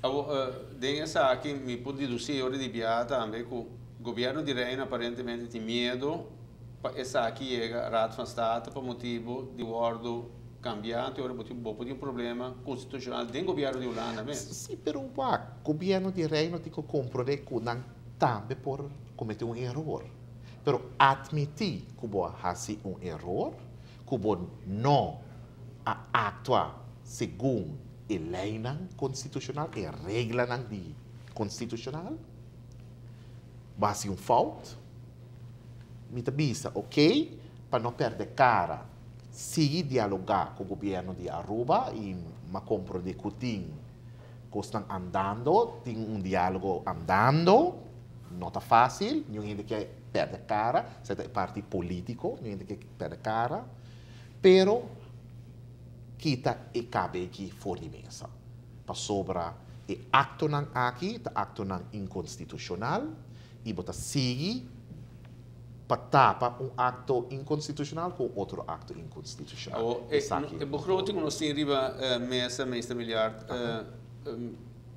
Awor, den esaki mi por deduci ora di biaha tambe cu Gobierno di Reino aparentemente tin miedo pa esaki yega Raad van State pa motibo di wordo cambia, anto ora bo tin bo por tin un problema constitucional den Gobierno di Hulanda mes. Si, pero wak, Gobierno di Reino tin cu comprende cu nan tambe por comete un eror. Pero admiti cu bo a haci un eror, cu bo no a actua segun e leynan constitucional, e reglanan di constitucional, bo a haci un fout, mi ta bisa ok, pa no perde cara, sigui dialoga cu gobierno di Aruba y m'a comprende cu tin cosnan andando, tin un dialogo andando, no ta facil, niun hende ke perde cara, esei ta e parti politico, niun hende ke perde cara, pero kita e KB aki for di mesa, pasobra e actonan aki ta actonan inconstitucional y bo ta sigui pa tapa un acto inconstitucional cu un otro acto inconstitucional. Awor, Esaki e begroting cu nos tin riba mesa, Meester Miljard,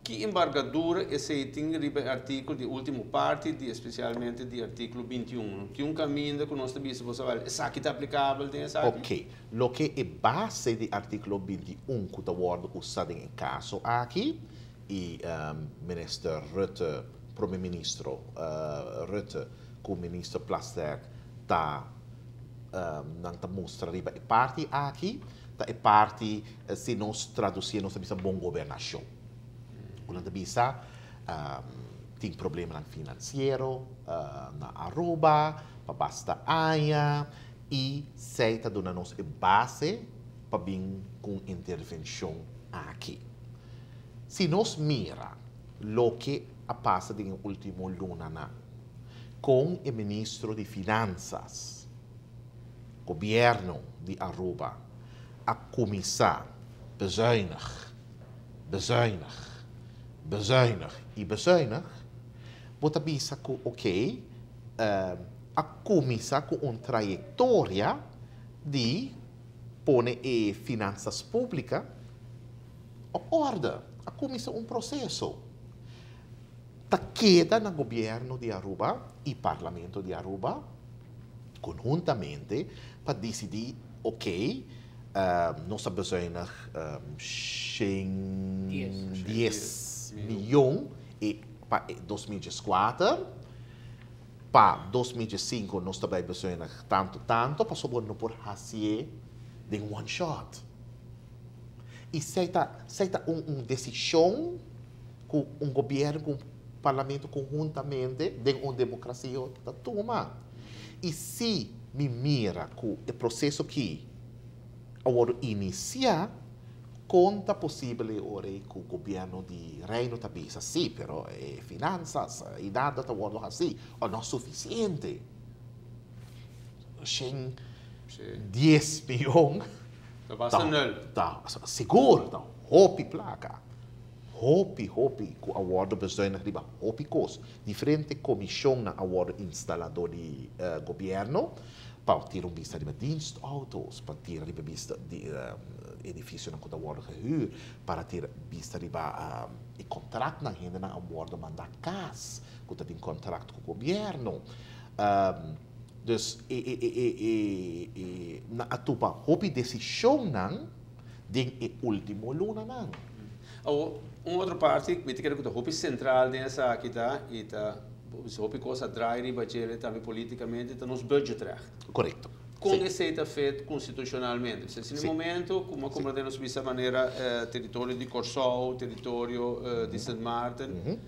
ki embargadura esey tin riba e articulo di ultimo parti di especialmente di articulo 21? Tin un caminda cu nos ta bisa bo sa wel esaki ta aplicabel den esaki? Ok, loke e base di articulo 21 cu ta wordo usa den e caso aki y Minister Rutte, Prome Ministro Rutte cu Minister Plasterk ta nan ta mustra riba e parti aki, ta e parti si nos traducié nos ta bisa bon gobernacion. Cu nan ta bisa tin problemanan financiero na Aruba pa basta aña y esey ta duna nos e base pa bin cu un intervencion aki. Si nos mira loke a pasa den e ultimo lunanan con e Ministro di Finanzas, Gobierno di Aruba a cuminsa bezuinig, bezuinig, bezuinig y bezuinig, bo ta bisa cu ok, a cuminsa cu un trayectoria di pone e finanzas publica op orde, a cuminsa un proceso. Ta keda na Gobierno di Aruba y Parlamento di Aruba conhuntamente pa dicidi, ok, nos ta bezuinig 110 miyon e pa 2014, pa 2015 nos ta bay bezuinig tanto tanto, pasobra no por hacié den one shot. Y esey ta, esey ta un decision cu un gobierno cu un parlamento conhuntamente den un democracia ta tuma. Y si mi mira cu e proceso aki a wordo inicia, con ta posibel e ora ey cu gobierno di Reino ta bisa si, pero e finanzas y nada ta wordo haci o no suficiente? 110 miyon. Ta basta nul. Ta sigur, ta hopi placa. Hopi, hopi, cu a wordo bezuinig riba hopi cos. Diferente comisionnan a wordo instala door di gobierno pa tira un bista riba dienstauto's, pa tira riba bista di edificionan cu ta wordo gehuur, para tira bista riba e contractnan, hendenan a wordo manda cas, cu ta tin contract cu gobierno. Dus e na a tuma hopi decisionnan den e ultimo lunanan. Awor, un otro parti, mi ta kere cu ta hopi central den esaki ta, y ta hopi cos a draai riba djele tambe politicamente, ta nos budgetrecht. Corecto. Con esey ta fit constitucionalmente? Si na momento, como comprende nos bisa manera teritorio di Corsou, teritorio di Sint Maarten,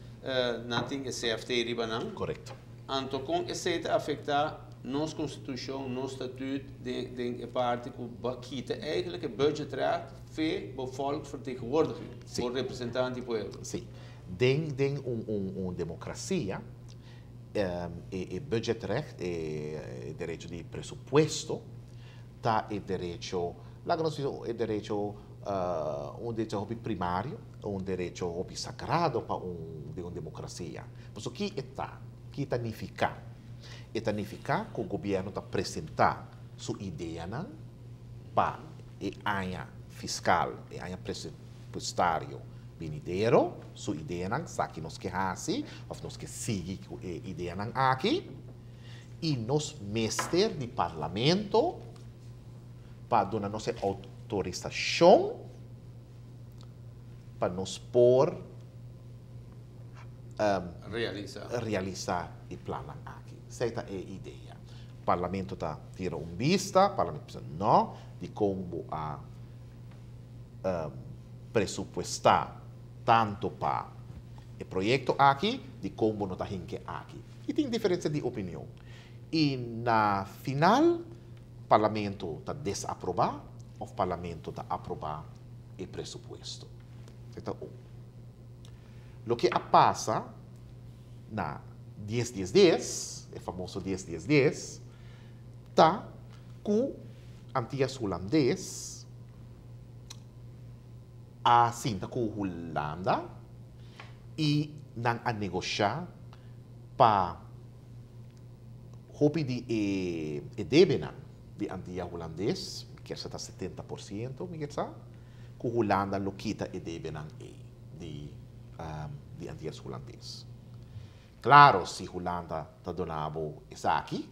nan tin e CFT riba nan. Corecto. Anto con esey ta afecta nos constitucion, nos statuut den e parti cu bo kita eigenlijk e budgetrecht fe bo volksvertegenwoordiging, bo representante di pueblo? Si. Den un democracia, e budgetrecht, e derecho di presupuesto, ta e derecho, laga nos bisa, e derecho, un derecho hopi primario, un derecho hopi sagrado pa un di un democracia. Pasobra ki e ta? Ki ta nifica? E ta nifica cu gobierno ta presenta su ideanan pa e aña fiscal, e aña presupuestario. Binidero su ideanan, esaki nos ke hasi, òf nos ke sigui ku e ideanan aki, i nos mester di Parlamento pa duna nos e outorisashon pa nos por Realisá. Realisá e plannan aki. Esei ta e idea. Parlamento ta tira un bista, Parlamento bisa no, dikon bo a presupuestá tantu pa e proyekto aki, dikon bo no ta hinke aki. I tin diferensia di opinion. I na final Parlamento ta desaprobá òf Parlamento ta aprobá e presupuesto. Esei ta un. Loke a pasa na dies dies dies, e famoso dies dies dies, ta ku Antias Hulandes a sinta ku Hulanda i nan a negoshá pa hopi di e debenan di Antia Hulandes, mi kier sa ta 70%, mi kier sa, ku Hulanda lo kita e debenan ei di Antias Hulandes. Klaro, si Hulanda ta duna bo esaki,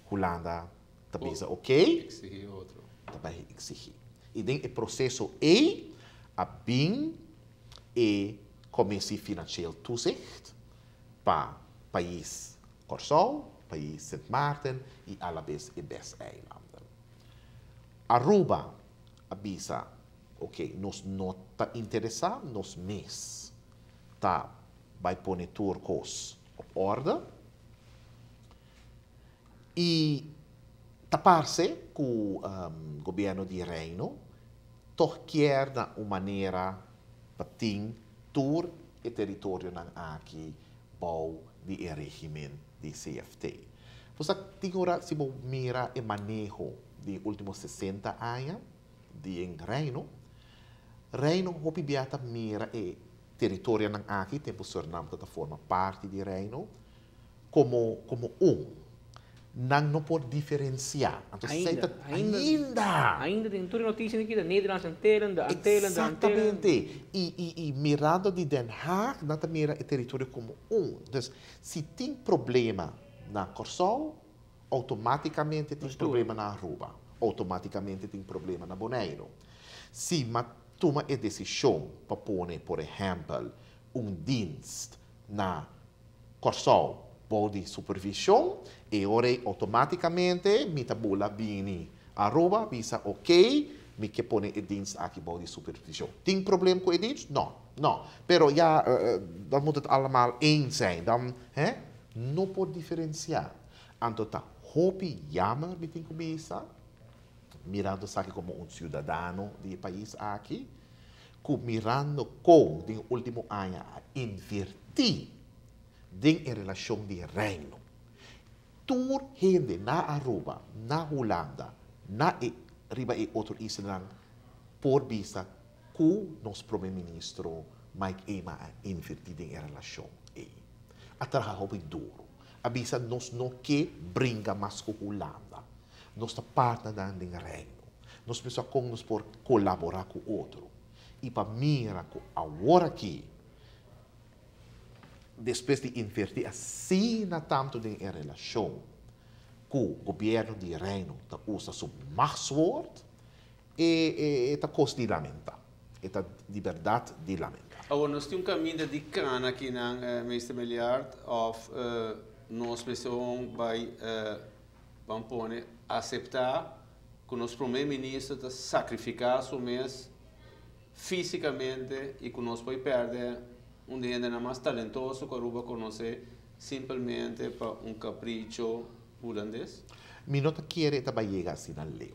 Hulanda ta bisa ok. Exigí otro. Ta bai exigí. I den e proseso ei a bin e Commissie Financieel Toezicht pa pais Kòrsou, pais Sint Maarten i alabes e BES-eilanden. Aruba a bisa, ok, nos no ta interesá, nos mes ta bai pone tur kos op orde. I ta parse ku gobièrnu di Reino tòg kier na un manera pa tin tur e teritorionan aki bou di e régimen di CFT. Bo sa tin ora si bo mira e maneho di e último 60 aña di e Reino, Reino hopi bia ta mira e teritorionan aki tempu Surinam ta forma parti di Reino komo un. Nan no por diferensiá. Anto Ainda, esei ta ainda. Ainda. Ainda den tur e notisianan aki ta Nederlandse Antillen, de Antillen, de Antillen. Eksaktamente. I mirando di Den Haag nan ta mira e teritorio komo un. Dus si tin problema na Kòrsou, outomátikamente tin Nos tur. Problema na Aruba. Outomátikamente tin problema na Boneiru. Si m'a tuma e desishon pa pone, por ehèmpel, un dienst na Kòrsou bou di supervishon, e ora ei outomátikamente mi ta bula bini Aruba bisa ok, mi ke pone e dienst aki bou di supervishon. Tin probleem ku e dienst? No, no. Pero ya, dan moet het allemaal één zijn. Dan, hè, no por diferensiá. Anto ta hopi jammer mi tin ku bisa, mirando esaki komo un siudadano di e pais aki, ku mirando kon den e último aña a invertí den e relashon di Reino. Tur hende na Aruba, na Hulanda, na e riba e otro islanan por bisa ku nos Prome Ministro Mike Eman a invertí den e relashon ei. A traha hopi duru. A bisa nos no ke bringa mas ku Hulanda. Nos ta partnernan den Reino. Nos pensa kon nos por kolaborá ku otro. I pa mira ku awor aki, despues di invertí asina tantu den e relashon ku gobièrnu di Reino ta usa su machtswoord, e ta kos di lamentá. E ta di bèrdat di lamentá. Awor nos tin un kaminda di kana akinan, Meester Meliard, òf nos mester bai ban pone aseptá ku nos Prome Minister ta sakrifiká su mes físikamente i ku nos por pèrdè un di hendenan mas talentoso ku Aruba konosé simpelmente pa un kapricho hulandes? Mi no ta kere e ta bai yega asina leu.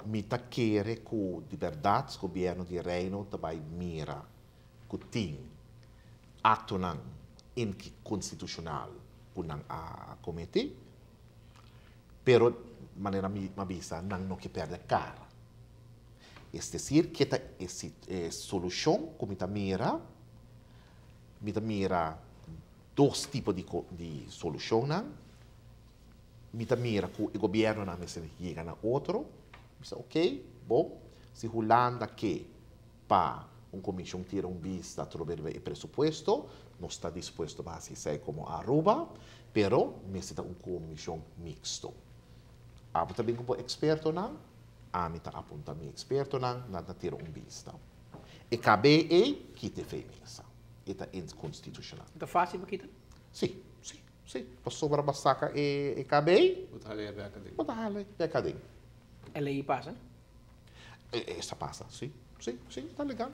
Mi ta kere ku di bèrdat gobièrnu di Reino ta bai mira ku tin aktonan inkonstitushonal ku nan a kometí, pero manera mi a bisa nan no ke pèrdè kara. Es desir, ke ta e solushon ku mi ta mira? Mi ta mira dos tipo di solushonnan. Mi ta mira ku e gobièrnunan mester yega na otro. Bisa ok, bon, si Hulanda ke pa. Un comision tira un bista trobe e presupuesto, nos ta dispuesto pa haci como Aruba, pero mester ta un comision mixto. Abo tambe como experto nan, ami ta apunta mi experto nan, nan ta tira un bista. E KB kita fei mesa. E ta inconstitucional. Ta facil pa kita? Si. Pasobra bo saca e KB, Bo ta hal'e bek aden. Bo ta hal'e bek aden. E ley pasa? Esey pasa, si. Si, ta legal.